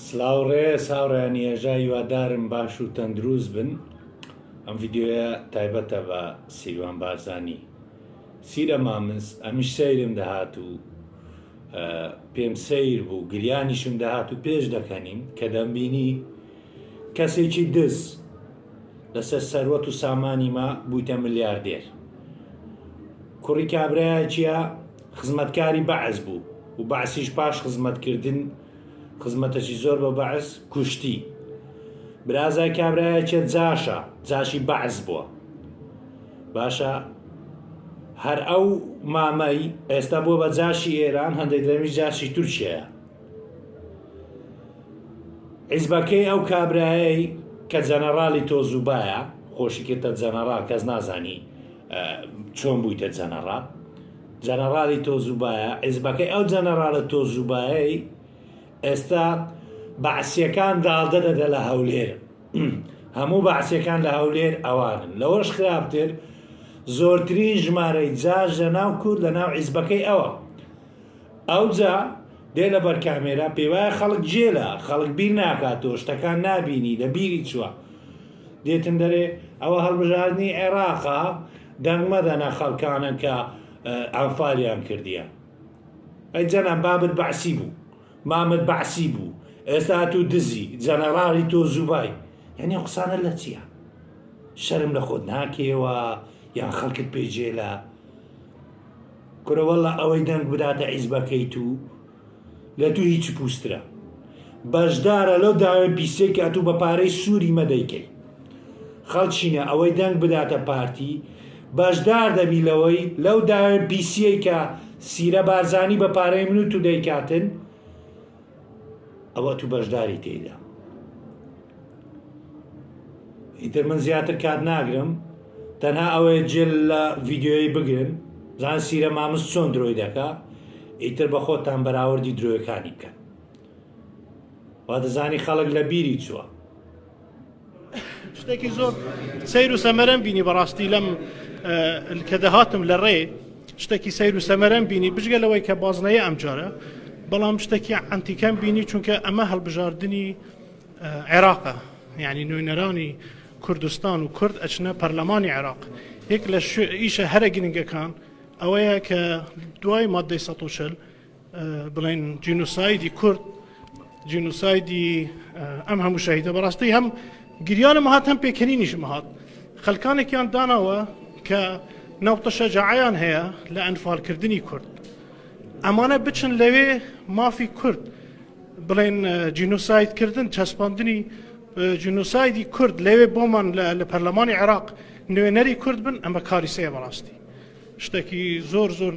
سلاو ڕێز هاوڕێیانی هێژا هیوادارم باش و تەندروست بن ئەم ڤیدیۆیە تایبەتە بە سیروان بارزانی سیرە مامز ئەمیش سەیرم دەهات و پێم سەیر بوو گریانیشم دەهات و پێش دەکەنیم کە دەمبینی کەسێکی دز لەسەر سەروەت و سامانی ما بوویتە ملیاردێر کوڕی کابرایەکیە خزمەتکاری بەعس بوو و بەعسیش پاش خزمەتکردن خزمەتەکی زۆر بە بەعس کوشتی. برازای کابرایەکێ جاشە، جاشی بەعس بووە. باشە هەر ئەو مامەی ئێستا بووە بە جاشی ئێران هەندێک دەمی جاشی تورکیایە. حیزبەکەی ئەو کابرایەی کە جەنەڕالی تۆزوبایە خۆشی کردە جەنەڕال کەس نازانی چۆن بوویتە جەنەڕال جەنەڕالی تۆزوبایە حیزبەکەی ئەو جەنەڕالە تۆزوبایەی ئێستا بەعسیەکان داڵدە دەدە لە هەولێر هەموو بەعسیەکان لە هەولێر ئەوانن لەوەش خراپتر زۆرترین ژمارەی جاش لە ناو کورد لە ناو حیزبەکەی ئەوە ئەوجا دێ لەبەر کامێرا پێیوایە خەڵک گێلە خەڵک بیر ناکاتەوە شتەکان نابینی لە بیری چووە دێتن دەرێ ئەوە هەڵبژاردنی عێراقە دەنگ مەدەنە خەڵکانە کە ئەنفالیان کردیە ئەی جەناب بابت بەعسی بوو مامت بەعسی بوو ئێستا تو دزی جەنەڕاڵی تۆ زوبای یعنی ئەو قسانە لە چییە شەرم لە خۆت ناکەیەوە یان خەڵکت پێ جێلە کورە واللە ئەوەی دەنگ بداتە عیزبەکەی تو لە تو هیچ پوسترە بەشدارە لەو داوێن پیسەی کە ئەتوو بە پارەی سووری مە دەیکەی خەڵچینە ئەوەی دەنگ بداتە پارتی بەشدار دەبی لەوەی لەو داوێن پیسیەی کە سیرە بارزانی بە پارەی من و تو دەیکاتن ئەوە تو بەشداری تێیدا ئیتر من زیاتر کات ناگرم تەنها ئەوەیە جێل لە ڤیدیۆی بگرن زان سیرە مامز چۆن درۆی دەکا ئیتر بە خۆتان بەراوردی درۆیەکانی بکەن وا دەزانی خەڵک لە بیری چووە. شتێکی زۆر سەیر و سەمەرەم بینی بەڕاستی لەم کە دەهاتم لە ڕێ شتێکی سەیر و سەمەرەم بینی بجگە لەوەی کە بازنەیە ئەمجارە بەڵام شتێکی عەنتیکەم بینی چونکە ئەمە هەڵبژاردننی عێراقە یعنی نوێنەرانی کوردستان و کورد ئەچنە پەرلەمانی عێراق یەک لە ئیشە هەرە گرنگەکان ئەوەیە کە دوای مادەی 140 بڵێن جینۆسایدی کورد جینۆسایدی ئەم هەموو شەهیدە بەڕاستی هەم گریانم هات هەم پێکەنینیشم هات خەلکانێکیان داناوە کە ناوتە شەجاعیان هەیە لە ئەنفالکردنی کورد ئەمانە بچن لەوێ مافی کورد بڵێن جینۆساید کردن چەسپاندنی جینۆسایدی کورد لەوێ بۆمان لە پەرلەمانی عێراق نوێنەری کورد بن ئەمە کاری سەیە بەڕاستی شتێکی زۆر زۆر.